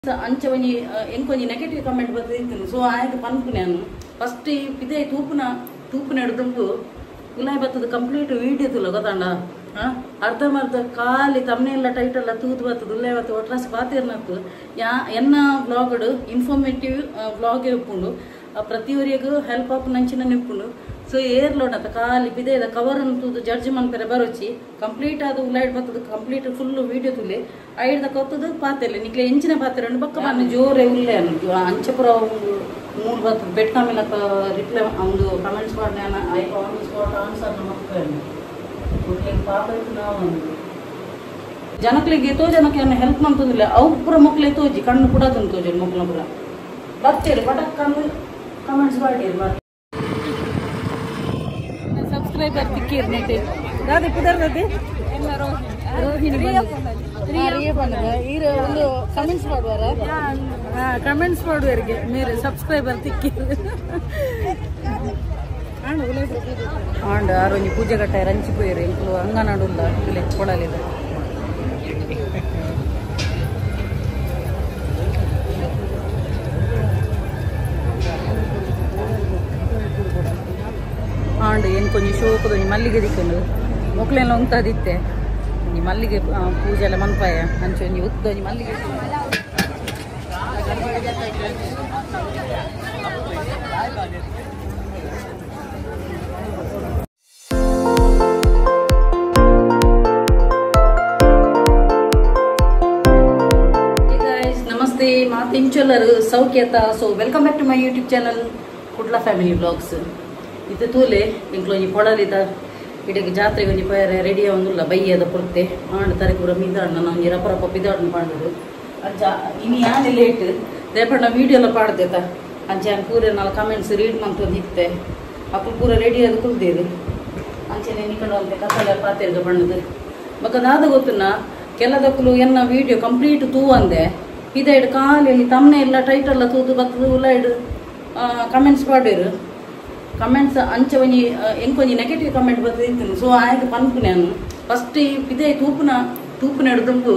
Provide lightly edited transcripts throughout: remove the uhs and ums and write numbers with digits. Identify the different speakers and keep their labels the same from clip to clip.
Speaker 1: ಅಂಚ ಒಂಜಿ ಎಂಕೊಂಜಿ negative comment ಬತ್ತಿತ್ತು. ಸೊ ಆಯ್ತು ಪನ್ಪುನೆ ಫಸ್ಟ್ ಇದೇ ತೂಪುನ ತೂಪುನ ಹಿಡಿದುಂಟು ಉಲಾಯ್ ಬತ್ತದ ಕಂಪ್ಲೀಟ್ ವೀಡಿಯೋ ತುಲ್ಲ ಗೊತ್ತಾಂಡ. ಅರ್ಧಮರ್ಧ ಖಾಲಿ ತಮ್ಮನೆಲ್ಲ ಟೈಟಲ್ಲ ತೂತು ಬತ್ತದ ಉಲ್ಲಾಯ್ ಬತ್ತ ಒಟ್ರಾಸಿ ಪಾತಿರ್ನತ್ತು. ಯಾ ಎನ್ನ ಬ್ಲಾಗ್ಡ್ ಇನ್ಫಾರ್ಮೇಟಿವ್ ಬ್ಲಾಗ್ ಇಪ್ಪುಂಡು, ಪ್ರತಿಯೊರಿಗೂ ಹೆಲ್ಪ್ ಆಪ್ ನಂಚಿನ ಇಪ್ಪುಂಡು. ಸೊ ಏರ್ಲೋಡತ್ತ ಖಾಲಿ ಬಿದೇದ ಕವರನ್ನು ತೂದು ಜಡ್ಜ್ ಮನ್ಪೆರೆ ಬರೋಚಿ ಕಂಪ್ಲೀಟ್ ಆದ ಉಲಾಯ್ಡ್ ಬತ್ತದ ಕಂಪ್ಲೀಟ್ ಫುಲ್ ವೀಡಿಯೋ ತುಲೆ ಐಡ್ದ ಕೊತ್ತದು ಪಾತೆಲ್ಲ ನಿಕ್ಲೆ ಎಂಚಿನ ಪಾತೆರ ಬೊಕ್ಕ ಬನ್ನ ಜೋರೆ ಉಲ್ಲೆ ಅಂಚಪುರ ಮೂರು ಬತ್ತದ ಬೆಟ್ಟ ರಿಪ್ಲೈ ಒಂದು ಕಮೆಂಟ್ಸ್ ಮಾಡಿ I on the spot answer ಮಕ್ಕಳು ಪಾಪ ನಾವು ಜನಕ್ಲಿಗೆ ಎತ್ತೋ ಜನಕ್ಕೆ ಹೆಲ್ಪ್ ಮಂತಂದಿಲ್ಲ. ಅವು ಪೂರ ಮಕ್ಳು ಎತ್ತೋಜಿ ಕಣ್ಣು ಕೂಡ ತಂತೋಜಿ ಮಕ್ಕಳ ಪೂರ ಬರ್ತೀರಿ ಬಟಕ್ ಕಣ್ಣು ಕಮೆಂಟ್ಸ್ ಮಾಡಿರಿ. ಸಬ್ಸ್ಕ್ರೈಬರ್ ತಿಕ್ಕೀರ್ ಮತ್ತೆ ದಾದೆ ಪುದರ್ ದಾದೆ ರೋಹಿಣಿ ಈರ ಒಂದು ಕಮೆಂಟ್ಸ್ ಮಾಡುವಾರ ಕಮೆಂಟ್ಸ್ ಮಾಡುವರಿಗೆ ಮೇರೆ ಸಬ್ಸ್ಕ್ರೈಬರ್ ತಿಕ್ಕೀರ್ ಆಂಡ್ ಆರೊಂಜಿ ಪೂಜೆ ಕಟ್ಟ ರಂಚಿ ಪೋಯರು ಎಂಕುಲು ಅಂಗನಾಡುಲ್ಲ ಇಲ್ಲಿ ಕೊಡಲಿಲ್ಲ. ಆಂಡ್ ಏನು ಕೊಂಚ ಶೋಕದ ಒಂಜಿ ಮಲ್ಲಿಗೆ ದಿಕ್ಕೊಂಡು ಮೊಕ್ಲೆಲ್ಲ ಉಂತಾದಿತ್ತೆ ಒಂಜಿ ಮಲ್ಲಿಗೆ ಪೂಜೆ ಎಲ್ಲ ಮನ್ಪಾಯ ಅಂಚೆ ಒಂಜಿ ಉದ್ದ ಒಂಜಿ ಮಲ್ಲಿಗೆ. Namaste ಮಾತಿಂಚೊಲ್ಲರು ಸೌಖ್ಯತ. So welcome back to my YouTube channel Kudla family blogs. ಇದು ತೂಲೆ ಇಂಕ್ಲು ಒಂಜಿ ಕೊಡಲಿದ ಇಡೀ ಜಾತ್ರೆಗೆ ಒಂಜಿ ಪೋಯರೆ ರೆಡಿ ಆವೊಂದುಲ್ಲ ಬಯ್ಯದ ಪೊರ್ತೆ ಆಂಡ್ ತರೆ ಪೂರ ಮಿದಾಡ್ನ ಒಂಜಿ ರಪ ರಪ ಪಿದಾಡ್ನ ಪಾಂಡುದು ಅಂಚ ಇನಿ ಯಾನೆ ಲೇಟ್ ದೇಪಂಡ ವೀಡಿಯೋ ಎಲ್ಲ ಪಾಡ್ದೇತ ಅಂಚ ಯಾನ್ ಪೂರ ನಾಲ್ ಕಮೆಂಟ್ಸ್ ರೀಡ್ ಮಂತೊಂದು ಇತ್ತೆ ಅಪ್ಪು ಪೂರ ರೆಡಿ ಆದ್ ಕುಲ್ದೇರು ಅಂಚನೆ ನಿಕಂಡು ಅಂತೆ ಕತ್ತಲೆ ಪಾತೆರ್ಗ ಪಂಡುದು. ಬೊಕ್ಕ ದಾದ ಗೊತ್ತುನ ಕೆಲದಕ್ಕಲು ಎನ್ನ ವೀಡಿಯೋ ಕಂಪ್ಲೀಟ್ ತೂ ಅಂದೆ ಪಿದೈಡ್ ಕಾಲಲ್ಲಿ ತಮ್ಮನೆ ಎಲ್ಲ ಟೈಟಲ್ಲ ತೂದು ಬತ್ತದು ಉಲೈಡ್ ಕಮೆಂಟ್ಸ್ ಪಾಡೇರು ಕಮೆಂಟ್ಸ್ ಅಂಚ ಒಂಜಿ ಎಂಕೊಂಜಿ ನೆಗೆಟಿವ್ ಕಮೆಂಟ್ ಬತ್ತಿತ್ತು. ಸೊ ಆಯ್ತು ಪನ್ಪುನೆ ಫಸ್ಟ್ ಇದೇ ತೂಪುನ ತೂಪುನ ಹಿಡಿದುಂಟು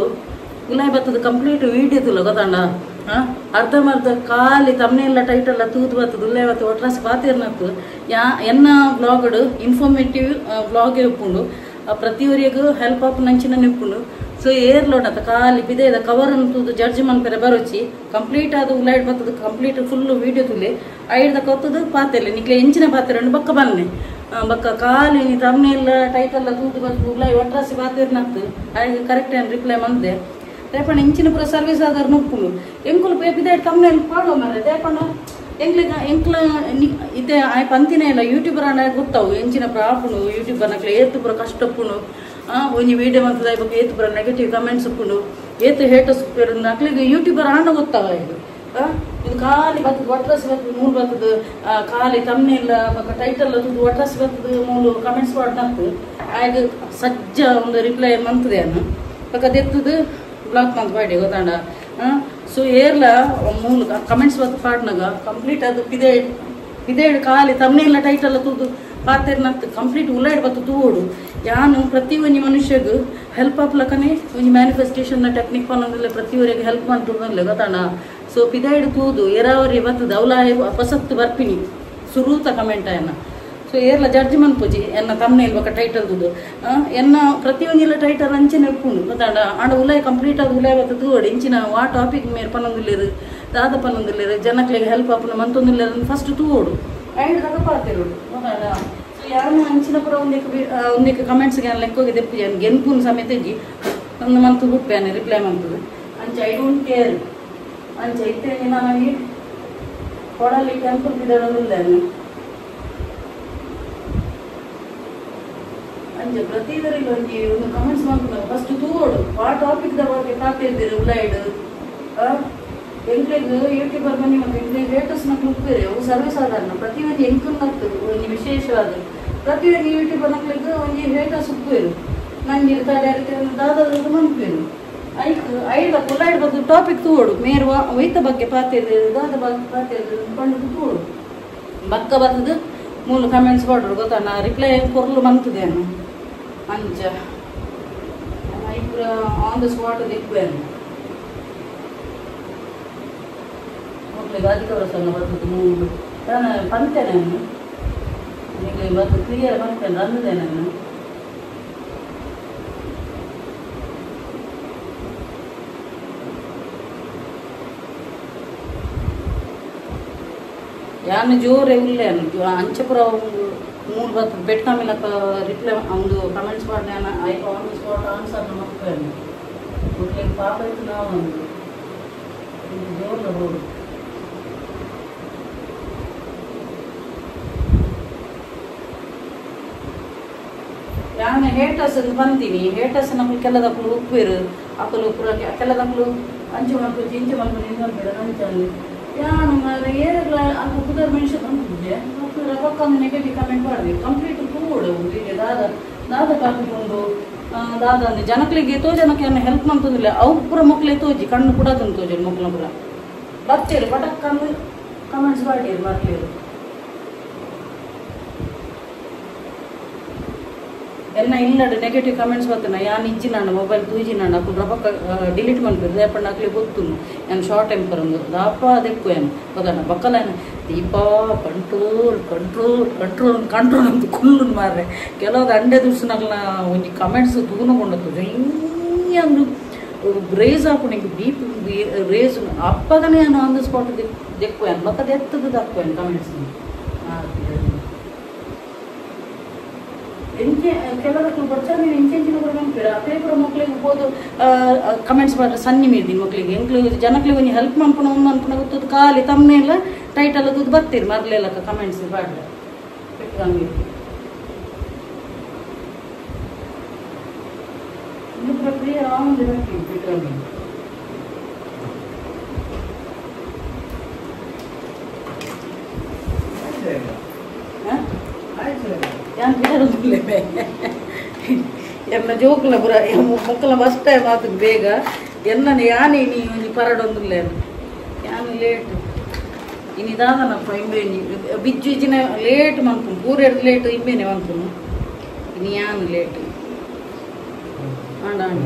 Speaker 1: ಉಲಾಯ್ ಬತ್ತದ ಕಂಪ್ಲೀಟ್ ವೀಡಿಯೋ ತುಲ್ಲ ಗೊತ್ತಾಂಡ. ಅರ್ಧಮರ್ಧ ಖಾಲಿ ತಮ್ಮನೆಲ್ಲ ಟೈಟಲ್ಲ ತೂದು ಬತ್ತದ ಉಲ್ಲಾಯ್ ಬತ್ತ ಒಟ್ರಾಸಿ ಪಾತಿರ್ನತ್ತು. ಯಾ ಎನ್ನ ಬ್ಲಾಗ್ಡ್ ಇನ್ಫಾರ್ಮೇಟಿವ್ ಬ್ಲಾಗ್ ಇಪ್ಪುಂಡು, ಪ್ರತಿಯೊರಿಗೂ ಹೆಲ್ಪ್ ಆಪ್ ನಂಚಿನ ಇಪ್ಪುಂಡು. ಸೊ ಏರ್ಲೋಡತ್ತ ಖಾಲಿ ಬಿದೇದ ಕವರನ್ನು ತೂದು ಜಡ್ಜ್ ಮನ್ಪೆರೆ ಬರೋಚಿ ಕಂಪ್ಲೀಟ್ ಆದ ಉಲಾಯ್ಡ್ ಬತ್ತದ ಕಂಪ್ಲೀಟ್ ಫುಲ್ ವೀಡಿಯೋ ತುಲೆ ಐಡ್ದ ಕೊತ್ತದು ಪಾತೆಲ್ಲ ನಿಕ್ಲೆ ಎಂಚಿನ ಪಾತೆರ ಬೊಕ್ಕ ಬನ್ನೆ ಬೊಕ್ಕ ಖಾಲಿ ತಮ್ಮನೆಲ್ಲ ಟೈಟಲ್ಲ ತೂದು ಬತ್ತದ ಉಲಾಯ್ ಒಟ್ರಾಸಿ ಪಾತೆರ್ನತ್ತು ಆಯ್ತು ಕರೆಕ್ಟ್ ಏನು ರಿಪ್ಲೈ ಮಂದೆ ದೇಪಣ್ಣ ಇಂಚಿನ ಪೂರ ಸರ್ವಿಸ್ ಆದಾರ ನುಪ್ಪುಂಡು ಎಂಕುಲು ಬಿದೇಡ್ ತಮ್ಮನೆಲ್ಲ ಪಾಡುವ ಮಾರ್ರೆ ದೇಪಣ್ಣ ಎಂಕ್ಲಿಗ ಎಂಕ್ಲ ಇತ್ತೆ ಆಯ್ ಪಂತಿನೇ ಇಲ್ಲ ಯೂಟ್ಯೂಬರ್ ಅಣ್ಣ ಗೊತ್ತಾವು ಎಂಚಿನ ಪೂರ ಆಪುಂಡು ಯೂಟ್ಯೂಬರ್ ನಕ್ಲೆ ಏತು ಪೂರ ಕಷ್ಟಪ್ಪುಂಡು ಒಂಜಿ ವೀಡಿಯೋ ಮಂತದ ಬೊಕ್ಕ ಏತು ಪೂರ ನೆಗೆಟಿವ್ ಕಮೆಂಟ್ಸ್ ಉಪ್ಪುಂಡು ಏತು ಹೇಟರ್ಸ್ ಉಪ್ಪೇರು ಅಕ್ಲಿಗೆ ಯೂಟ್ಯೂಬರ್ ಆಂಡ ಗೊತ್ತಾವ ಇದು. ಇದು ಖಾಲಿ ಬತ್ತದ ಒಟ್ರಾಸಿ ಬತ್ತದ ಮೂಲು ಬತ್ತದ ಖಾಲಿ ತಮ್ಮನೆ ಇಲ್ಲ ಬೊಕ್ಕ ಟೈಟಲ್ ತೂದು ಒಟ್ರಾಸಿ ಬತ್ತದ ಮೂಲು ಕಮೆಂಟ್ಸ್ ಪಾಡ್ನತ್ತು ಆಯ್ತು ಸಜ್ಜ ಒಂದು ರಿಪ್ಲೈ ಮಂತದೆ ಅನ್ನು ಬೊಕ್ಕ ದೆತ್ತದು ಬ್ಲಾಕ್ ಮಂತ್ ಪಾಡಿ ಗೊತ್ತಾಂಡ. ಸೊ ಏರ್ಲ ಮೂಲು ಕಮೆಂಟ್ಸ್ ಬತ್ತು ಪಾಡ್ನಾಗ ಕಂಪ್ಲೀಟ್ ಅದು ಪಿದೆ ಪಿದೇಡು ಖಾಲಿ ತಮ್ಮನೆ ಇಲ್ಲ ಟೈಟಲ್ ತೂದು ಪಾತೆರ್ನತ್ತು ಕಂಪ್ಲೀಟ್ ಉಲಾಯ್ಡ್ ಬತ್ತು ತೂಡು ಯಾನು ಪ್ರತಿ ಒಂಜಿ ಮನುಷ್ಯಗ್ ಹೆಲ್ಪ್ ಆಪ್ಲಕನೆ ಒಂಜಿ ಮ್ಯಾನಿಫೆಸ್ಟೇಷನ್ ಟೆಕ್ನಿಕ್ ಪನ್ನೊಂದಿಲ್ಲ ಪ್ರತಿಯೊರಿಗೆ ಹೆಲ್ಪ್ ಮಂತುಂದಿಲ್ಲ ಗೊತ್ತಾಂಡ. ಸೊ ಪಿದಾಯ್ಡ್ ತೂದು ಏರಾವರಿ ಬತ್ತದ ಅವಲ ಹೊಸತ್ತು ಬರ್ಪಿನಿ ಸುರೂತ ಕಮೆಂಟ್ ಆಯನ. ಸೊ ಏರ್ಲ ಜಡ್ಜ್ ಮನ್ಪುಜಿ ಎನ್ನ ತಮ್ಮನೆ ಇಲ್ಬಕ ಟೈಟಲ್ ತೂದು ಎನ್ನ ಪ್ರತಿಯೊಂದಿಲ್ಲ ಟೈಟಲ್ ಅಂಚನೆ ಉಪ್ಪುಂಡು ಗೊತ್ತಾಂಡ. ಆಂಡ ಉಲಾಯ್ ಕಂಪ್ಲೀಟ್ ಆದ ಉಲಾಯ್ ಬತ್ತ ತೂವಡು ಇಂಚಿನ ವಾ ಟಾಪಿಕ್ ಮೇರ್ ಪನ್ನೊಂದಿಲ್ಲೇರು ದಾದ ಪನ್ನೊಂದಿಲ್ಲೇರು ಜನಕ್ಲೆಗ್ ಹೆಲ್ಪ್ ಆಪುನ ಮಂತೊಂದಿಲ್ಲೇರು ಫಸ್ಟ್ ತೂವೋಡು ಐಡ್ ದಗ ಪಾತೆರೋಡು ಗೊತ್ತಾಂಡ. ಸೊ ಯಾರನ್ನ ಅಂಚಿನ ಪೂರ ಒಂದೇಕ್ ಒಂದೇಕ್ ಕಮೆಂಟ್ಸ್ಗೆ ಲೆಕ್ಕೋಗಿ ದೆಪ್ಪು ಗೆನ್ಪುನ್ ಸಮೇತ ಇಜ್ಜಿ ಒಂದು ಮಂತು ಬುಪ್ಪೆ ರಿಪ್ಲೈ ಮಂತದು ಅಂಚ I don't care ಅಂಚ ಇತ್ತೆ ನಾನು ಕೊಡಲಿ ಟೆಂಪಲ್ ಬಿಡೋದಿಲ್ಲ ಅಂಚ ಪ್ರತಿ ಒಂಜಿ ಒಂದು ಕಮೆಂಟ್ಸ್ ಮಾಡ್ಕೊಂಡು ಫಸ್ಟ್ ತೂವೋಡು ಆ ಟಾಪಿಕ್ ದ ಬಗ್ಗೆ ಪಾತಿರ್ದಿರು ಉಲೈಡ್ ಎಂಕ್ಲೆಗ್ ಯೂಟ್ಯೂಬರ್ ಬನ್ನಿ ಮತ್ತು ಎಂಕ್ಲೆಗ್ ಹೇಟರ್ಸ್ ನಕ್ಲು ಉಪ್ಪೇರೆ ಅವು ಸರ್ವಿಸ್ ಆದಾರನ ಪ್ರತಿಯೊಂದು ಎಂಕುಲ್ ಒಂಜಿ ವಿಶೇಷವಾದ ಪ್ರತಿಯೊಂದು ಯೂಟ್ಯೂಬರ್ ನಕ್ಲೆಗ್ ಒಂಜಿ ಹೇಟರ್ಸ್ ಉಪ್ಪೇರು ನಂಗೆ ತಡೆ ದಾದ ಮನ್ಪೇರು ಐಕ್ ಐದ ಉಲೈಡ್ ಬಗ್ಗೆ ಟಾಪಿಕ್ ತೂವೋಡು ಮೇರು ಒಯ್ತ ಬಗ್ಗೆ ಪಾತಿರ್ದಿರು ದಾದ ಬಗ್ಗೆ ಪಾತಿರ್ದಿರು ಪಂಡು ತೂವೋಡು ಬಕ್ಕ ಬತ್ತದು ಮೂಲು ಕಮೆಂಟ್ಸ್ ಪಾಡ್ರು ಗೊತ್ತಾಣ ರಿಪ್ಲೈ ಕೊರ್ಲು ಮಂತದೇನು ಅಂಚ ಐಪುರ ಆನ್ the spot ದಿಕ್ಕು. ಮೊಕ್ಲಿಗೆ ಅಧಿಕ ಪ್ರಸಂಗ ಬರ್ತದೆ ಮೂರು ನಾನು ಪಂತೇನೆ ನಾನು ನಿಮಗೆ ಬರ್ತದೆ ಕ್ಲಿಯರ್ ಪಂತೇನೆ ಅಂದಿದೆ ನಾನು ಯಾನು ಜೋರೇ ಉಲ್ಲೆ ಅಂಚಪುರ ಒಂದು ಮೂರು ಬರ್ತದೆ ಬೆಟ್ಕಾಮಿಲಕ್ಕ ರಿಪ್ಲೈ ಒಂದು ಕಮೆಂಟ್ಸ್ ಮಾಡಿ ನಾನು I on the spot answer ಮಕ್ಕಳು ಮಕ್ಕಳಿಗೆ ಪಾಪ ಇತ್ತು ನಾವು ಒಂದು ಜೋರ ಹೋಗಿ ನಾನು ಹೇಟರ್ಸ್ ಅಂತ ಬಂತೀನಿ ಹೇಟರ್ಸ್ ನಮ್ಗೆ ಕೆಲದಕ್ಕಳು ಉಪ್ಪೇರು ಅಕ್ಕಲು ಪೂರ ಕೆಲದಕ್ಕಳು ಅಂಚು ಮಲ್ಪು ಇಂಚು ಮಲ್ಪು ನಿಂತು ಅಂಚಲ್ಲಿ ಯಾನು ಮಾರ್ರೆ ಏರೆಗ್ಲ ಅಲ್ಪ ಪುದರ್ ಮನುಷ್ಯ ಬಂದಿದ್ದೆ ಮತ್ತು ರೊಕ್ಕ ನೆಗೆಟಿವ್ ಕಮೆಂಟ್ ಮಾಡಿದೆ ಕಂಪ್ಲೀಟ್ ತೂಡು ವಿಡಿಯೋ ದಾದ ದಾದ ಕಾಪಿಕೊಂಡು ದಾದ ಅಂದ್ರೆ ಜನಕ್ಲಿಗೆ ಎತ್ತೋ ಜನಕ್ಕೆ ಏನು ಹೆಲ್ಪ್ ಮಂತಂದಿಲ್ಲ ಅವು ಪೂರ ಮಕ್ಳು ತೋಜಿ ಕಣ್ಣು ಕೂಡ ತೋಜಿ ಮಕ್ಳ ಪೂರ ಬರ್ತೀರಿ ಪಟಕ್ ಕಣ್ಣು ಕಮೆಂಟ್ಸ್ ಮಾಡಿರಿ ಮಕ್ಳಿರು ಎಲ್ಲ ಇಲ್ಲಡು ನೆಗೆಟಿವ್ ಕಮೆಂಟ್ಸ್ ಬರ್ತಾನೆ ಯಾನ್ ಇಜ್ಜಿ ನಾನು ಮೊಬೈಲ್ ತೂಜಿ ನಾನು ಅಕ್ಕಳು ರೊಕ್ಕ ಡಿಲೀಟ್ ಮಾಡ್ಬೇಕು ದೇಪಣ್ಣ ಅಕ್ಲಿ ಗೊತ್ತು ನಾನು ಶಾರ್ಟ್ ಟೆಂಪರ್ ಒಂದು ದಾಪ ಅದಕ್ಕೂ ಏನು ಗೊತ್ತಣ್ಣ ಬಕ್ಕಲ Deepa control control control control ಅಂತ ಕುಲ್ಲು ಮಾರ್ರೆ ಕೆಲವೊಂದು ಅಂಡೆ ದುಡ್ಸನಲ್ಲ ಒಂಜಿ ಕಮೆಂಟ್ಸ್ ತೂನಕೊಂಡು ಅಂದು ರೇಸ್ ಹಾಕೊಂಡು ಹಿಂಗೆ ಬಿ ಪಿ ರೇಸ್ ಅಪ್ಪಗನೇ ನಾನು ಆನ್ the spot ದೆಕ್ಕು ಏನು ಬಕ್ಕದ ಎತ್ತದ ದಕ್ಕು ಏನು ಕಮೆಂಟ್ಸ್ ಎಂಚೆ ಕೆಲವಕ್ಕೆ ಬಚ್ಚ ನೀವು ಎಂಚೆಂಚಿನ ಕೂಡ ಮನ್ಪಿರ ಅದೇ ಕೂಡ ಮಕ್ಳಿಗೆ ಹೋದು ಕಮೆಂಟ್ಸ್ ಮಾಡ್ರೆ ಸನ್ನಿ ಮೀರ್ದಿನ ಮಕ್ಳಿಗೆ ಎಂಕ್ಲು ಜನಕ್ಳಿಗೆ ಒಂಜಿ ಹೆಲ್ಪ್ ಮನ್ಪುನ ಒಂದು ಅನ್ಪುನ ಗೊತ್ತದು ಖಾಲಿ ತಮ್ಮನೆ ಎಲ್ಲ ಟೈಟಲ್ ಅದು ಬರ್ತೀರಿ ಮರ್ಲೆಲ್ಲಕ್ಕ ಕಮೆಂಟ್ಸ್ ಬಾಡ್ರೆ ಪೆಟ್ರಾಂಗಿ ಇನ್ನು ಪ್ರಕ್ರಿಯೆ ಆನ್ ಪೆಟ್ರಾಂಗಿ ಯಾನ್ ಬೇರೆ ಎನ್ನ ಜೋಕುಲ ಪುರ ಮೊಕ್ಕಲ ಫಸ್ಟ್ ಟೈಮ್ ಆತು ಬೇಗ ಎನ್ನನೆ ಯಾನೆ ನೀ ಒಂಜಿ ಪರಡೊಂದುಲ್ಲ ಯಾನ್ ಲೇಟ್ ಇನಿ ದಾದನಪ್ಪ ಇಂಬೇನಿ ಬಿಜ್ಜು ಇಜಿನ ಲೇಟ್ ಮನ್ಪುನು ಪೂರೆಡ್ ಲೇಟ್ ಇಂಬೇನೆ ಮನ್ಪುನು ಇನಿ ಯಾನ್ ಲೇಟ್ ಆಂಡ ಆಂಡ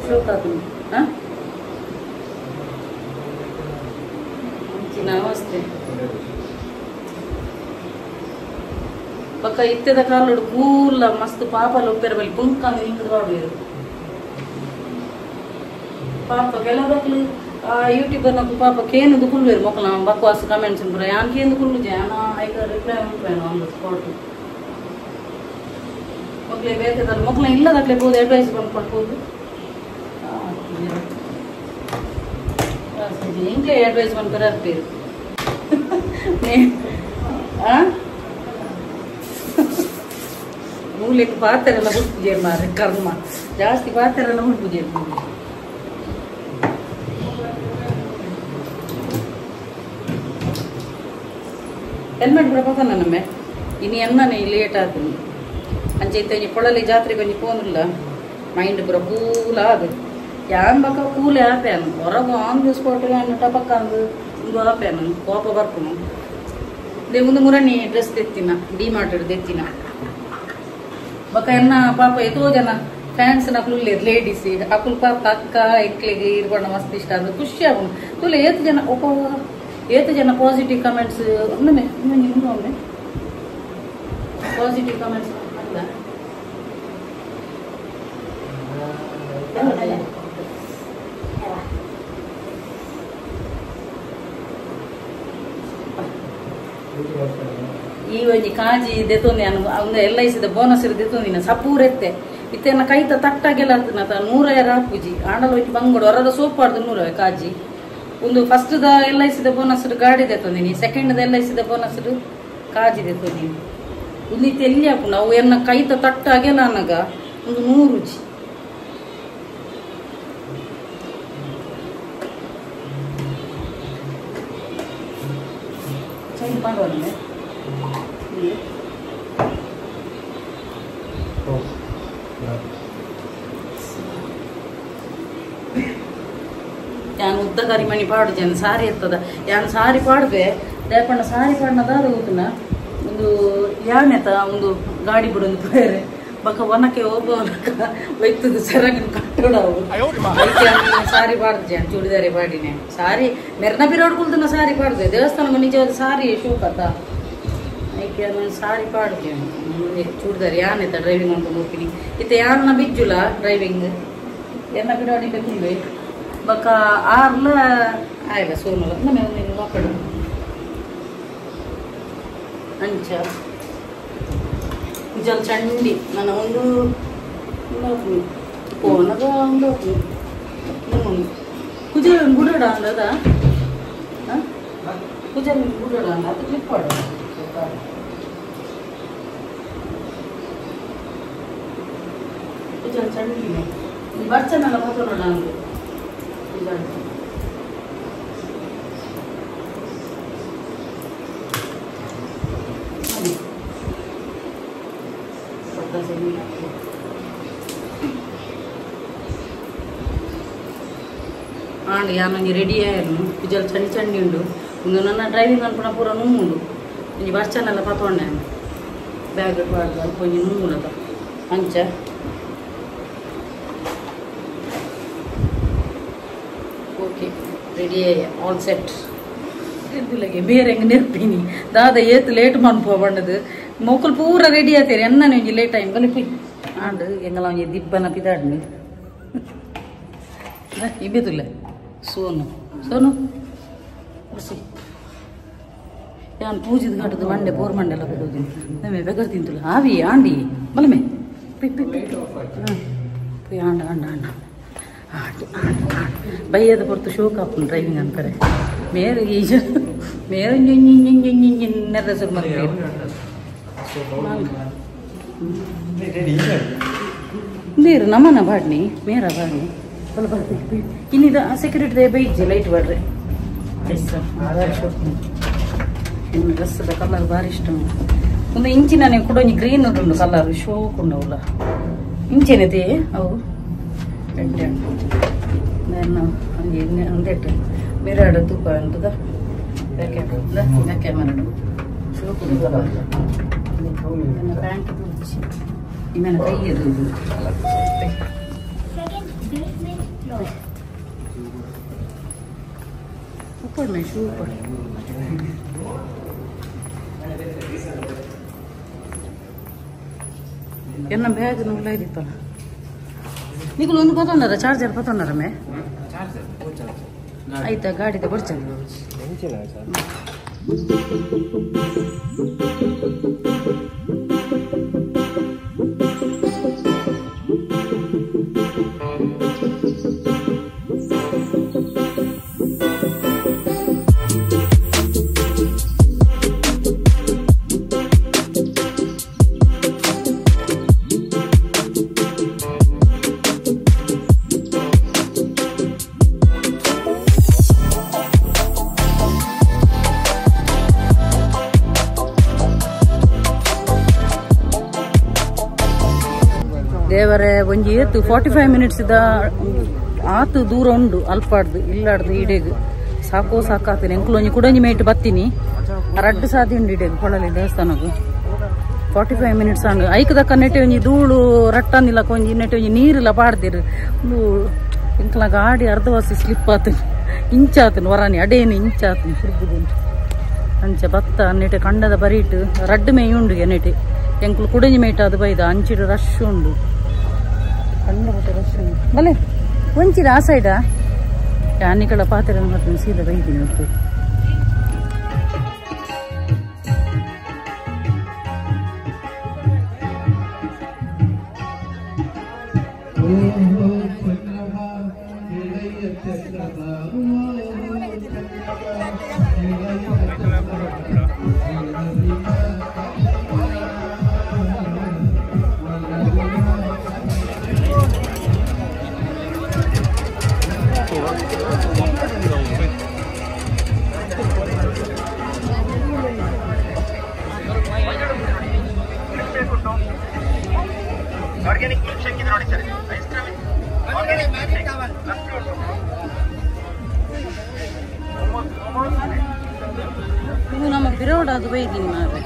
Speaker 1: ಶೋಕಾತುನು ಹಾಂ ನಮಸ್ತೆ ಪಕ್ಕ ಇತ್ತೆದ ಕಾಲೋಡು ಕೂಲ ಮಸ್ತ್ ಪಾಪಲ ಉಪ್ಪೇರ ಬಲ್ಲಿ ಕುಂಕಂದು ಹಿಂಗೆ ಬಾಡುವೆರು ಪಾಪ ಕೆಲವಕ್ಲು ಯೂಟ್ಯೂಬರ್ನಕ್ಲು ಪಾಪ ಕೇನದು ಕುಲ್ವೇರು ಮೊಕ್ಕಲ ಬಕ್ವಾಸ್ ಕಮೆಂಟ್ಸ್ ಪೂರ ಯಾನ್ ಕೇಂದು ಕುಲ್ಲು ಯಾನ ಐಕ ರಿಪ್ಲೈ ಮಲ್ಪೇನು ಆನ್ the spot ಮೊಕ್ಲೆ ಬೇತದಲ್ಲ ಮೊಕ್ಲ ಇಲ್ಲದಕ್ಲೆ ಪೋದು ಅಡ್ವೈಸ್ ಬಂದು ಇಂಕ್ಲೆ ಅಡ್ವೈಸ್ ಬಂದ್ಪೇರ ಅರ್ಪೇರು ಮೂಲೆಗೆ ಪಾತ್ರೆಲ್ಲ ಹುಡ್ಪುಜೇರು ಮಾರ್ರೆ ಕರ್ಮ ಜಾಸ್ತಿ ಪಾತ್ರೆಲ್ಲ ಹುಡ್ಪುಜೇರು ಹೆಲ್ಮೆಟ್ ಕೂಡ ಪಕ್ಕ ನಮ್ಮೆ ಇನ್ನು ಎನ್ನನೆ ಲೇಟ್ ಆತೀನಿ ಅಂಚೆ ಒಂಜಿ ಪೊಳಲಿ ಜಾತ್ರೆಗೆ ಒಂಜಿ ಪೋನಿಲ್ಲ ಮೈಂಡ್ ಪೂರ ಕೂಲ ಅದು ಯಾನ್ ಬಕ್ಕ ಕೂಲೆ ಆಪೇನು ಹೊರಗು ಆನ್ the spot ಟಪಕ್ಕ ಅಂದು ಒಂದು ಆಪೇನು ಕೋಪ ಬರ್ಪುನು they ಒಂದು ಮುರಣಿ ಡ್ರೆಸ್ ತೆತ್ತಿನ ಡಿ ಮಾರ್ಟ್ ತೆತ್ತಿನ ಬಕ್ಕ ಎನ್ನ ಪಾಪ ಎತೋ ಜನ ಫ್ಯಾನ್ಸ್ ನಕಲು ಲೇಡೀಸ್ ಅಕುಲ್ ಪಾಪ ಅಕ್ಕ ಎಕ್ಲಿಗೆ ಇರ್ಬಣ್ಣ ಮಸ್ತ್ ಇಷ್ಟ ಅಂದ್ರೆ ಖುಷಿ ಆಗುನು ತುಲೆ ಏತು ಜನ ಒಪ್ಪ ಏತು ಜನ ಪಾಸಿಟಿವ್ ಕಮೆಂಟ್ಸ್ ಒಮ್ಮೆ ಒಮ್ಮೆ ಪಾಸಿಟಿವ್ ಕಮೆಂಟ್ಸ್ ಅಲ್ಲ ಈ ಒಂಜಿ ಕಾಜಿ ದೆತೊಂದು ನಾನು ಒಂದು ಎಲ್ I ಸಿದ ಬೋನಸ್ ದೆತೊಂದಿನ ಸಪೂರೆತ್ತೆ ಇತ್ತೆನ ಕೈತ ತಟ್ಟಾಗೆಲ್ಲ 100 ಹಾಪುಜಿ ಆಂಡಲ ಹೋಯ್ತು ಬಂಗೋಡು ಹೊರದ ಸೋಪ್ ಆಡ್ದು 100 ಕಾಜಿ ಒಂದು ಫಸ್ಟ್ the L I ಸಿದ ಬೋನಸ್ ಗಾಡಿ ದೆತೊಂದಿನಿ ಸೆಕೆಂಡ್ the L I ಸಿದ ಬೋನಸ್ ಕಾಜಿ ದೆತೊಂದಿನಿ ಒಂದು ಇತ್ತೆ ಎಲ್ಲಿ ಹಾಪುಂಡು ಅವು ಎನ್ನ ಕೈತ ತಟ್ಟಾಗೆಲ್ಲ ಅನ್ನಗ ಒಂದು 100 ರುಚಿ ಚೈನ್ ಪಾಡುವಲ್ಲೇ ಯಾನ್ ಉದ್ದ ಕರಿಮಣಿ ಪಾಡು ಜನ ಸಾರಿ ಎತ್ತದ ಯಾನ್ ಸಾರಿ ಪಾಡುವೆ ದಯಪಣ್ಣ ಸಾರಿ ಪಾಡ್ನದಾದ ಗೊತ್ತುನ ಒಂದು ಯಾನೆತ ಒಂದು ಗಾಡಿ ಬಿಡೊಂದು ಬೇರೆ ಬಕ್ಕ ಒನಕೆ ಒಬ್ಬ ಒನಕ ಒಯ್ತದ ಸೆರಗಿನ ಕಟ್ಟೋಡವು ಸಾರಿ ಪಾಡ್ದು ಚೂಡಿದಾರಿ ಪಾಡಿನೆ ಸಾರಿ ಮೆರ್ನ ಪಿರೋಡ್ ಕುಲ್ದನ ಸಾರಿ ಪಾಡ್ದೆ ದೇವಸ್ಥಾನ ನಿಜವಾದ ಸಾರಿ ಶೋಕತ್ತ ಐಕೆ ಸಾರಿ ಪಾಡ್ದೆ ಚೂಡಿದಾರಿ ಯಾನಿತ್ತ ಡ್ರೈವಿಂಗ್ ಅಂತ ನೋಡ್ತೀನಿ ಇತ್ತ ಯಾರನ್ನ ಬಿಜ್ಜುಲ ಡ್ರೈವಿಂಗ್ ಎನ್ನ ಪಿರೋಡಿಗೆ ಕುಲ್ವೆ ಬೊಕ್ಕ ಆರ್ಲ ಆಯ್ಲ ಸೋನಲ ನಮ್ಮ ಮಕ್ಕಳು ಅಂಚ ಕುಜಲ್ ಚಂಡಿ ನನ್ನ ಒಂದು ಪೋನಗ ಒಂದು ಕುಜಲ್ ಗುಡಡ ಅಂದದ ಕುಜಲ್ ಗುಡಡ ಅಂದ ಅದು ಕ್ಲಿಕ್ ಮಾಡು ಕುಜಲ್ ಚಂಡಿನೇ ಬರ್ಚನಲ್ಲ ಪತೋಡ ಅಂದು ಕುಜಲ್ ಆಂಡ್ ಯಾನೊಂಜಿ ರೆಡಿ ಆಯನು ಕುಜಲ್ ಚಂಡಿ ಚಂಡಿ ಉಂಡು ಒಂದು ನನ್ನ ಡ್ರೈವಿಂಗ್ ಅನ್ಪುನ ಪೂರ ನುಮ್ಮುಂಡು ಒಂಜಿ ಬರ್ಚನೆಲ್ಲ ಪತೊಂಡೆ ಬ್ಯಾಗ್ ಪಾಡ್ದು ಅಲ್ಪ ಒಂಜಿ ನುಮ್ಮುಲದ ಅಂಚ ಓಕೆ ರೆಡಿ ಆಯ ಆಲ್ ಸೆಟ್ ಇದ್ದಿಲ್ಲಗೆ ಬೇರೆ ಹೆಂಗೆ ನೆರ್ಪಿನಿ ದಾದ ಏತ್ ಲೇಟ್ ಮನ್ಪು ಬಂಡದು ಮೊಕ್ಕಲು ಪೂರ ರೆಡಿ ಆತೇರಿ ಎನ್ನನೆ ಒಂಜಿ ಲೇಟ್ ಟೈಮ್ ಬಲಿಪಿ ಆಂಡ್ ಎಂಗಲ ಒಂಜಿ ದಿಬ್ಬನ ಪಿದಾಡ್ನಿ ಇಬ್ಬಿದುಲ್ಲ ಸೋನು ಸೋನು ಖುಷಿ ಯಾನ್ ಪೂಜಿದ ಘಟದ ಮಂಡೆ ಬೋರ್ ಮಂಡೆಲ್ಲ ಬಿಡೋದು ನಮ್ಮೆ ಬೆಗರ್ ತಿಂತುಲ್ಲ ಆವಿ ಆಂಡಿ ಬಲಮೆ ಪಿ ಪಿ ಪಿ ಪಿ ಆಂಡ ಆಂಡ ಆಂಡ ಆಂಡ್ ಆಂಡ್ ಆಂಡ್ ಬೈಯದ ಹೊರತು ಶೋಕ್ ಆಪುಂಡು ಡ್ರೈವಿಂಗ್ ಅಂತಾರೆ ಮೇರೆ ಈಜ ಮೇರೆ ನೆರ್ರೆ ಸುರು ಮಲ್ಪೇರು ನೀರು ನಮ್ಮನ ಬಾಡ್ನಿ ಮೇರ ಬಾಡ್ನಿ ಇನ್ನಿದ ಸೆಕ್ಯೂರಿಟಿ they ಬೈಜಿ ಲೈಟ್ ಬಾಡ್ರೆ ಎಸ್ ಇನ್ನು ಡ್ರೆಸ್ದ ಕಲರ್ ಭಾರಿ ಇಷ್ಟ ಒಂದು ಇಂಚಿನ ಕೂಡ ಒಂಜಿ ಗ್ರೀನ್ ಉಂಟು ಕಲರ್ ಶೋಕ್ ಉಂಡವಲ್ಲ ಇಂಚೆನತೆ ಅವು ಎಡ್ಡೆ ಒಂಜಿ ಒಂದೆಟ್ಟು ಮಿರಾಡ ತೂಪ ಅಂತದ ಕ್ಯಾಮರಾ ಶೋಕ್ ಪ್ಯಾಂಟ್ ಇಮೇನ ಕೈಯದು ಇದು ऊपर में शू ऊपर ಎನ್ನ ಬ್ಯಾಗ್ ನುಲ್ಲ ಇದಿತ್ತಲ್ಲ ನಿಕುಲು ಒಂದು ಪತೊಂಡರ ಚಾರ್ಜರ್ ಪತೊಂಡರ ಮೇ ಆಯ್ತಾ ಗಾಡಿದ ಬರ್ಚ ದೇವರೇ ಒಂಜಿ ಏತು 45 ಮಿನಿಟ್ಸ್ ಇದ ಆತು ದೂರ ಉಂಡು ಅಲ್ಪಾಡ್ದು ಇಲ್ಲಾಡ್ದು ಇಡೇಗು ಸಾಕೋ ಸಾಕಾತೀನಿ ಎಂಕುಲು ಒಂಜಿ ಕುಡೊಂಜಿ ಮೇಟ್ ಬತ್ತೀನಿ ರಡ್ಡು ಸಾದಿ ಉಂಡು ಇಡೇಗು ಪೊಳಲಿ ದೇವಸ್ಥಾನಗು 45 ಮಿನಿಟ್ಸ್ ಅಂಡು ಐಕದಕ್ಕ ನೆಟ್ಟೆ ಒಂಜಿ ಧೂಳು ರಟ್ಟಂದಿಲ್ಲಕ್ಕ ಒಂಜಿ ನೆಟ್ಟೆ ಒಂಜಿ ನೀರಿಲ್ಲ ಪಾಡ್ದಿರು ಒಂದು ಎಂಕಲ ಗಾಡಿ ಅರ್ಧವಾಸಿ ಸ್ಲಿಪ್ ಆತನು ಇಂಚಾತನು ವರಾನಿ ಅಡೇನು ಇಂಚಾತನು ತಿರುಗುದು ಅಂಚ ಭತ್ತ ನೆಟ್ಟೆ ಕಂಡದ ಬರೀಟು ರಡ್ಡು ಮೇಯ್ ಉಂಡು ನೆಟ್ಟೆ ಎಂಕುಲು ಕುಡಂಜಿ ಮೇಟ್ ಅದು ಬೈದ ಅಂಚಿಡು ರಶ್ ಉಂಡು ಕಂಡ ರಶ್ ಉಂಡು ಬಲೆ ಒಂಚಿರ ಆ ಸೈಡಾ ಯಾನಿಕಳ ಪಾತ್ರೆ ಮತ್ತೆ ಸೀದಾ ಬೈದಿನಿ ಹೊತ್ತು
Speaker 2: ಆರ್ಗ್ಯಾನಿಕ್ ಮಿಲ್ಕ್ ಶೇಕ್ ಇದೆ ನೋಡಿ sir, ice cream organic milk shake lassi ಉಂಟು.
Speaker 1: ಇದು ನಮ್ಮ ಬಿರೋಡ್ ಅದು ಬೈದಿನಿ ಮಾರ್ರೆ.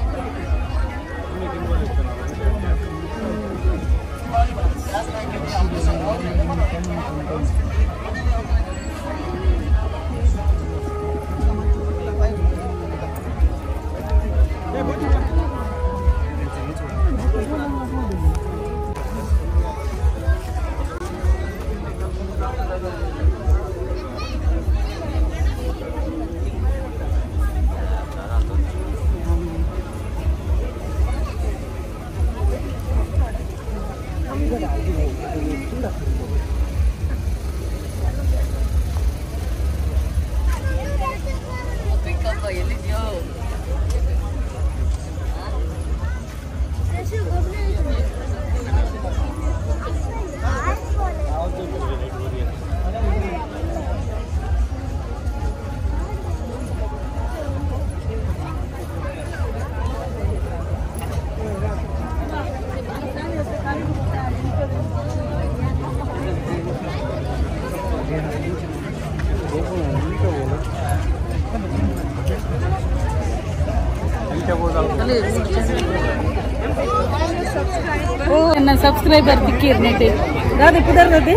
Speaker 1: ಸಬ್ಸ್ಕ್ರೈಬರ್ ತಿಕ್ಕೀರ್ ನೆಟ್ ದಾದೆ ಪುದರ್ ದಾದೆ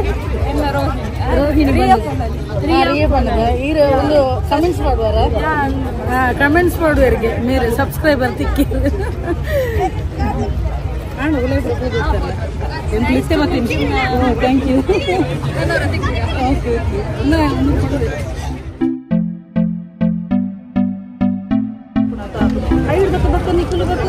Speaker 1: ರೋಹಿಣಿ ಈರು ಒಂದು ಕಮೆಂಟ್ಸ್ ಮಾಡುವಾರ ಕಮೆಂಟ್ಸ್ ಮಾಡುವರಿಗೆ ಮೇರೆ ಸಬ್ಸ್ಕ್ರೈಬರ್ ತಿಕ್ಕೀರ್ ನಾನು ಮತ್ತೆ thank you okay okay ಐದು ಬಕ್ಕ ನಿಕ್ಕಲು ಬೇಕು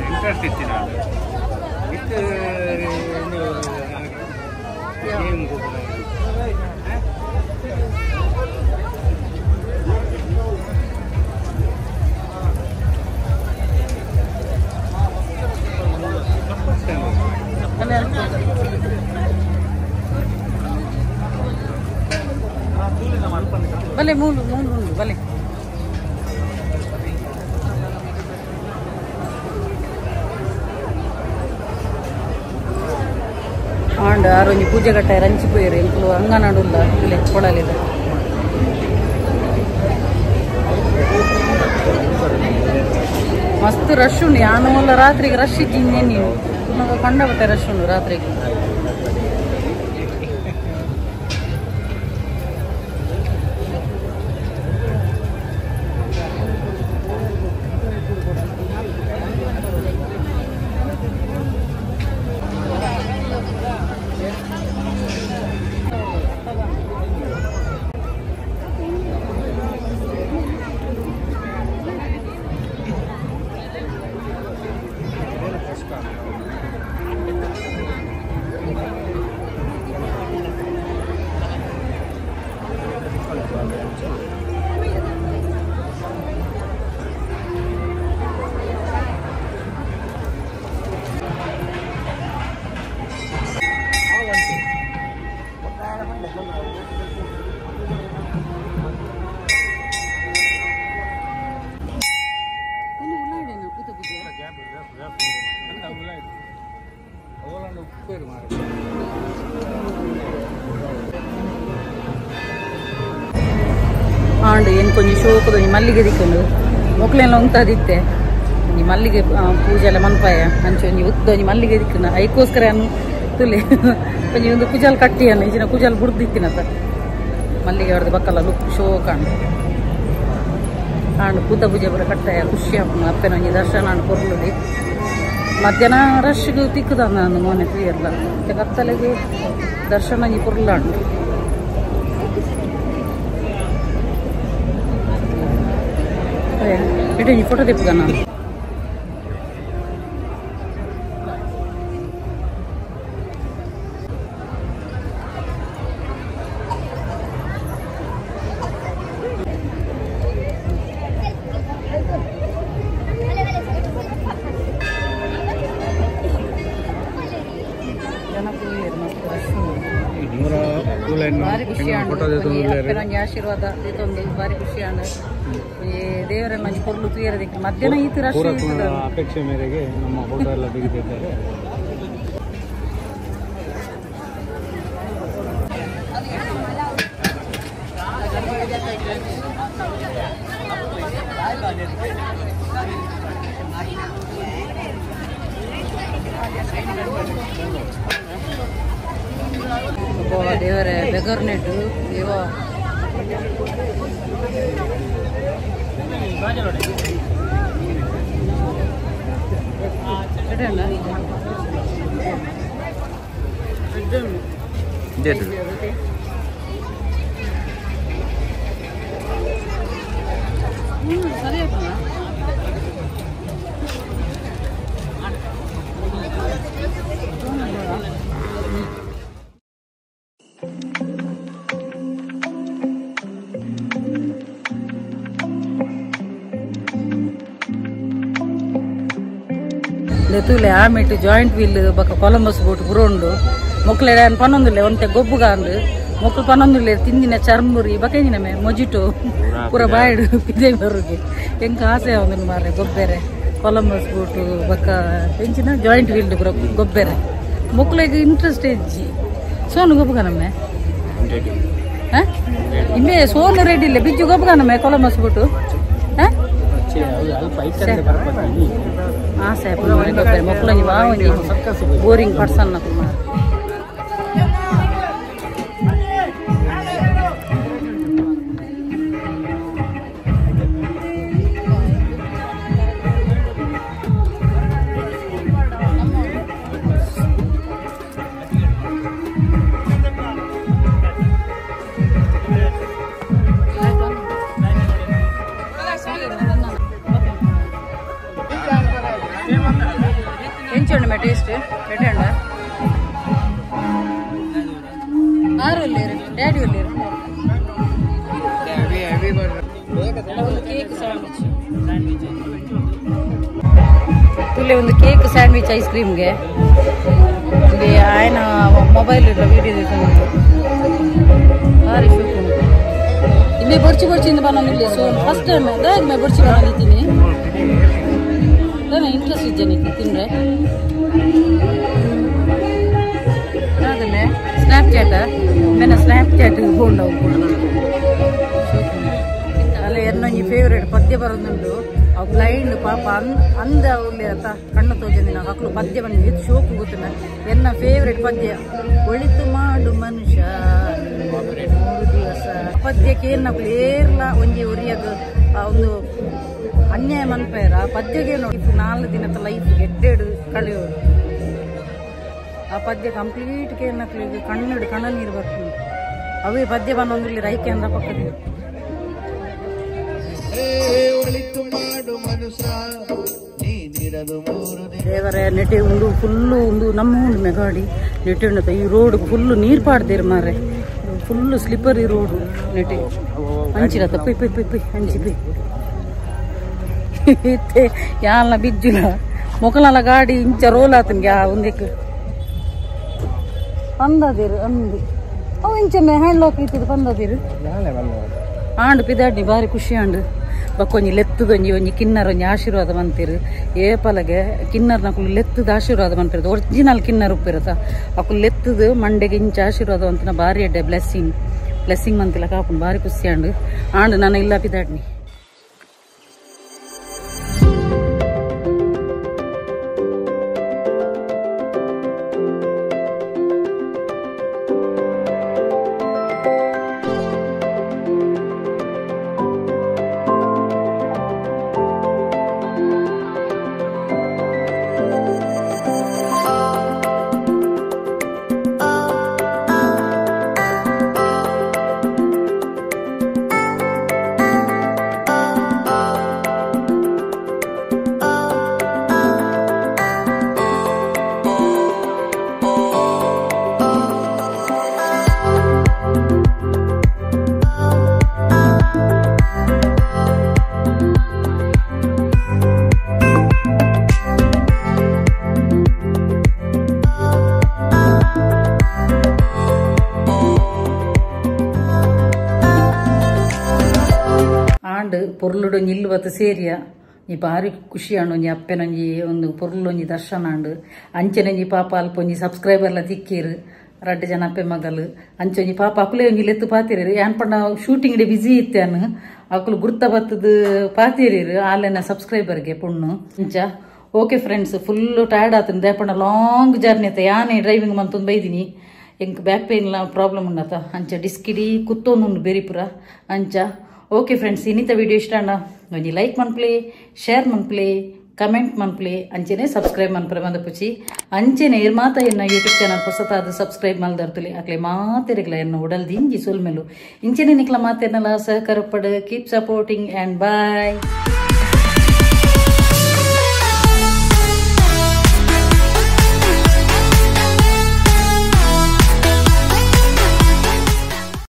Speaker 2: ಇಂಟ್ರೆಸ್ಟ್ ಇತ್ತು ನಾನು ಇತ್ತು ಗೇಮ್
Speaker 1: ಬಲೆ ಮೂಲು ಮೂಲು ಉಂಡು ಬಲೆ ಆಂಡ್ ಆರೊಂಜಿ ಪೂಜೆ ಕಟ್ಟ ರಂಚಿ ಪೋಯೆರ್ ಎಂಕುಲು ಅಂಗನಾಡುಲ್ಲ ಇಲ್ಲಿ ಕೊಡಲಿಲ್ಲ ಮಸ್ತ್ ರಶ್ ಉಂಡು ಯಾನೋಲ ರಾತ್ರಿಗೆ ರಶ್ ಇದ್ದೀನಿ ನೀವು ಕಂಡಪಟ್ಟೆ ರಶ್ ಉಂಡು ರಾತ್ರಿಗೆ. ಆಂಡ್ ಏನು ಕೊಂಚ ಶೋಕದ ಒಂಜಿ ಮಲ್ಲಿಗೆ ದಿಕ್ಕುಂಡು ಮೊಕ್ಲೆಲ್ಲ ಉಂತಾದಿತ್ತೆ ಒಂಜಿ ಮಲ್ಲಿಗೆ ಪೂಜೆ ಎಲ್ಲ ಮನ್ಪಾಯ ಅಂಚೆ ಒಂಜಿ ಉದ್ದ ಒಂಜಿ ಮಲ್ಲಿಗೆ ದಿಕ್ಕುಂಡು ಐಕೋಸ್ಕರ ಅನ್ನು ತುಲೆ ಒಂಜಿ ಒಂದು ಕುಜಾಲ್ ಕಟ್ಟಿಯನ್ನು ಈಚಿನ ಕುಜಾಲ್ ಬುಡ್ದಿತ್ತಿನತ ಮಲ್ಲಿಗೆ ಹೊಡೆದು ಬಕ್ಕಲ್ಲ ಲುಕ್ ಶೋಕ ಆಂಡ್ ಪೂತ ಪೂಜೆ ಪೂರ ಕಟ್ಟಾಯ ಖುಷಿ ಆಪುಂಡು ಅಪ್ಪೆನ ಒಂಜಿ ದರ್ಶನ ಆಂಡ್ ಕೊರ್ಲುಡಿ ಮಧ್ಯಾಹ್ನ ರಶ್ಗೆ ತಿಕ್ಕುದ ನಾನು ಮೋನೆ ತುಯರ್ಲ ಮತ್ತೆ ಕತ್ತಲೆಗೆ ದರ್ಶನ ಒಂಜಿ ಪೊರ್ಲಾಂಡು. ಇಡೀ ಫೋಟೋ ತಿಪ್ಪುಗ ನಾನು. ಖುಷಿ ಆಂಡ್ ಆಶೀರ್ವಾದ ದೀತೊಂದು ಬಾರಿ ಖುಷಿ ಆಂಡ್ ದೇವರನ್ನ ಒಂಜಿ ಪೊರ್ಲು ತೂಯರದಿಕ್ಕೆ ಮಧ್ಯಾಹ್ನ ಈತ ರಶ್
Speaker 3: ಅಪೇಕ್ಷೆ ಮೇರೆಗೆ ನಮ್ಮ ಫೋಟೋ ಎಲ್ಲ ತೆಗೆದಿದ್ದಾರೆ.
Speaker 1: ದೇವರೇ ಬೆಗರ್ನೆಟ್ಟು ದೇವ ಸರಿ ಆಯ್ತಲ್ಲ. ತೂಲೆ ಆಮಿಟ್ ಜಾಯಿಂಟ್ ವೀಲ್ ಬೊಕ ಕೊಲಂಬಸ್ ಬೋಟ್ ಪುರ ಉಂಡು ಮೊಕ್ಲೆಡ ಪನೊಂದುಲ್ಲೆ ಒಂತೆ ಗೊಬ್ಬುಗಾಂದು ಮೊಕ್ಲು ಪನೊಂದುಲ್ಲೆ ತಿಂದಿನ ಚರ್ಮುರಿ ಬೊಕ ಎಂಜಿನಮೆ ಮೊಜಿಟೋ ಪೂರ ಬಾಯ್ಡು ಪಿದೆ ಬರುಗೆ ಎಂಕ್ ಆಸೆ ಆವೊಂದುಂಡು ಮಾರ್ರೆ ಗೊಬ್ಬೆರೆ ಕೊಲಂಬಸ್ ಬೋಟ್ ಬೊಕ ಎಂಚಿನ ಜಾಯಿಂಟ್ ವೀಲ್ ಪೂರ ಗೊಬ್ಬೆರೆ ಮೊಕ್ಲೆಗ್ ಇಂಟ್ರೆಸ್ಟ್ ಇಜ್ಜಿ ಸೋನು ಗೊಬ್ಬುಗಾನಮ್ಮೆ ಇಂಬೆ ಸೋನು ರೆಡಿ ಇಲ್ಲ ಬಿಜ್ಜು ಗೊಬ್ಬುಗಾನಮ್ಮೆ ಕೊಲಂಬಸ್ ಬೋಟು ಆಸೆ ಮಕ್ಕಳಿಗೆ ಒಂಜಿ ಬೋರಿಂಗ್ ಪರ್ಸನ್ ಕುಮಾರ್. ಎಂಚುಂಡು ಟೇಸ್ಟ್ ಎಡ್ಡೆ ಆರು ಉಳ್ಳೇರು ಡ್ಯಾಡಿ ಉಳ್ಳೇರು ಒಂದು ಕೇಕ್ ಸ್ಯಾಂಡ್ವಿಚ್ ತುಲೆ ಒಂದು ಕೇಕ್ ಸ್ಯಾಂಡ್ವಿಚ್ ಐಸ್ ಕ್ರೀಮ್ಗೆ ఆయన ಮೊಬೈಲ್ ವೀಡಿಯೋ తీస్తున్నాడు ಭಾರಿ ಶೋಕು ಇಮ್ಮೆ ಬೊರ್ಚಿ ಬೊರ್ಚಿಂದ ಬನ್ನೊಂದಿಲ್ಲ ಸೊ ಫಸ್ಟ್ ಟೈಮ್ ದಾಗ್ ಬೊರ್ಚಿ ಬನ್ನೊಂದಿದ್ದೀನಿ ಇಂಟ್ರೆಸ್ಟ್ ಇಜ್ಜೆ ತಿಂದ್ರೆ ಅದನ್ನೇ ಸ್ನ್ಯಾಪ್ಚಾಟ್ ಮೇನ ಸ್ನ್ಯಾಪ್ಚಾಟ್ ಬೋಂಡ ಅಲ್ಲ ಎನ್ನೊಂಜಿ ಫೇವ್ರೇಟ್ ಪದ್ಯ ಬರೋದುಂಟು ಅವು ಬ್ಲೈಂಡ್ ಪಾಪ ಅಂದ ಅತ್ತ ಕಣ್ಣು ತೋಜಂದಿನ ಮಕ್ಕಳು ಪದ್ಯ ಬಂದು ಇದು ಶೋಕು ಗೊತ್ತಿಲ್ಲ ಎನ್ನ ಫೇವ್ರೇಟ್ ಪದ್ಯ ಒಳಿತು ಮಾಡು ಮನುಷ್ಯ 3 ದಿವಸ ಪದ್ಯಕ್ಕೆ ಏನ ಏರ್ಲ ಒಂಜಿ ಒರಿಯಗ ಒಂದು ಅನ್ಯಾಯ ಮನ್ಪೇರ ಪದ್ಯಗೆ ನೋಡಿ 4 ದಿನದ ಲೈಫ್ ಗೆಡ್ಡೆಡು ಕಳೆಯೋದು ಆ ಪದ್ಯ ಕಂಪ್ಲೀಟ್ ಕೇಳಕ್ಕೆ ಕಣ್ಣು ಕಣ್ಣ ನೀರು ಬರ್ತದೆ ಅವೇ ಪದ್ಯ ಬಂದೊಂದು ರೈಕೆ ಅಂದ ಪಕ್ಕದ ದೇವರ ನೆಟೆ ಉಂಡು ಫುಲ್ಲು ಉಂಡು ನಮ್ಮ ಉಂಡು ಮೆಗಾಡಿ ನೆಟೆ ಉಂಡು ಈ ರೋಡ್ ಫುಲ್ಲು ನೀರು ಪಾಡ್ದೇರು ಮಾರೆ ಫುಲ್ಲು ಸ್ಲಿಪ್ಪರಿ ರೋಡು ನೆಟೆ ಅಂಚಿರತ್ತ ಪೈ ಪೈ ಪೈ ಪೈ ಅಂಚಿ ಪೈ ಇತ್ತೆ ಯಾಲ್ನ ಬಿಜ್ಜುಲ ಮೊಕಲಲ ಗಾಡಿ ಇಂಚ ರೋಲ್ ಆತನ್ಗೆ ಆ ಒಂದಕ್ಕೆ ಪಂದದಿರು ಅಂದು ಅವು ಇಂಚ ಹ್ಯಾಂಡ್ ಲಾಕ್ ಇತ್ತದು ಪಂದದಿರು ಆಂಡು ಪಿದಾಡ್ನಿ ಭಾರಿ ಖುಷಿ ಆಂಡು ಬಕ್ಕೊಂಜಿ ಲೆತ್ತದೊಂಜಿ ಒಂಜಿ ಕಿನ್ನರ್ ಒಂಜಿ ಆಶೀರ್ವಾದ ಮಂತಿರು ಏ ಪಲಗೆ ಕಿನ್ನರ್ ನಕುಲು ಲೆತ್ತದ ಆಶೀರ್ವಾದ ಮನ್ಪಿರದು ಒರಿಜಿನಲ್ ಕಿನ್ನರ್ ಉಪ್ಪಿರತ ಅಕುಲು ಲೆತ್ತದು ಮಂಡೆಗೆ ಇಂಚ ಆಶೀರ್ವಾದ ಅಂತ ಭಾರಿ ಎಡ್ಡೆ ಬ್ಲೆಸ್ಸಿಂಗ್ ಬ್ಲೆಸ್ಸಿಂಗ್ ಮಂತಿಲ್ಲ ಕಾಪುಂಡು ಭಾರಿ ಖುಷಿ ಆಂಡು ಆಂಡು ನಾನು ಇಲ್ಲ ಪಿದಾಡ್ನಿ. ಆಂಡ್ ಪೊರ್ಲುಡು ನಿಲ್ಲು ಬತ್ತು ಸೇರಿಯ ಈ ಬಾರಿ ಖುಷಿ ಆಂಡ್ ಒಂಜಿ ಅಪ್ಪೆನೊಂಜಿ ಒಂದು ಪೊರ್ಲೊಂಜಿ ದರ್ಶನ ಆಂಡ್ ಅಂಚೆನೊಂಜಿ ಪಾಪ ಅಲ್ಪ ಒಂಜಿ ಸಬ್ಸ್ಕ್ರೈಬರ್ಲ ತಿಕ್ಕೀರು ರಡ್ಡ್ ಜನ ಅಪ್ಪೆ ಮಗಲು ಅಂಚೊಂಜಿ ಪಾಪ ಅಕುಲೇ ಒಂಜಿ ಲೆತ್ತು ಪಾತಿರೇರು ಯಾನ್ ಪಂಡ ಶೂಟಿಂಗ್ ಡೆ ಬಿಸಿ ಇತ್ತಾನು ಅಕುಲು ಗುರ್ತ ಬತ್ತದು ಪಾತಿರೇರು ಆಲೆನ ಸಬ್ಸ್ಕ್ರೈಬರ್ಗೆ ಪೊಣ್ಣು ಅಂಚ ಓಕೆ ಫ್ರೆಂಡ್ಸ್ ಫುಲ್ ಟಯರ್ಡ್ ಆತನ ದೇಪಂಡ ಲಾಂಗ್ ಜರ್ನಿ ಆತ ಯಾನೇ ಡ್ರೈವಿಂಗ್ ಮಂತೊಂದು ಬೈದಿನಿ ಎಂಕ್ ಬ್ಯಾಕ್ ಪೇನ್ ಪ್ರಾಬ್ಲಮ್ ಉಂಡತ ಅಂಚ ಡಿಸ್ಕಿಡಿ ಕುತ್ತೊಂದುಂಡು ಬೆರಿಪುರ ಅಂಚ ಓಕೆ ಫ್ರೆಂಡ್ಸ್ ಇನ್ನಿತ ವಿಡಿಯೋ ಇಷ್ಟ ಅಣ್ಣ ಒಂಜಿ ಲೈಕ್ ಮನ್ಪ್ಲೆ ಶೇರ್ ಮನ್ಪ್ಲೆ ಕಮೆಂಟ್ ಮನ್ಪ್ಲೆ ಅಂಚೆನೆ ಸಬ್ಸ್ಕ್ರೈಬ್ ಮನ್ಪ್ರೆ ಮಂದಪುಚಿ ಅಂಚೆನೆ ಇರ್ ಮಾತ ಎನ್ನ ಯೂಟ್ಯೂಬ್ ಚಾನಲ್ ಹೊಸತಾದ ಸಬ್ಸ್ಕ್ರೈಬ್ ಮಲ್ದರ್ತುಲಿ ಅಕ್ಲೆ ಮಾತೆರೆಗ್ಲ ಎನ್ನ ಉಡಲ್ ದಿಂಜಿ ಸೊಲ್ಮೆಲು ಇಂಚೆನೆ ನಿಕ್ಲ ಮಾತೆರ್ನಲ ಸಹಕಾರ ಪಡು ಕೀಪ್ ಸಪೋರ್ಟಿಂಗ್ ಆ್ಯಂಡ್ ಬಾಯ್.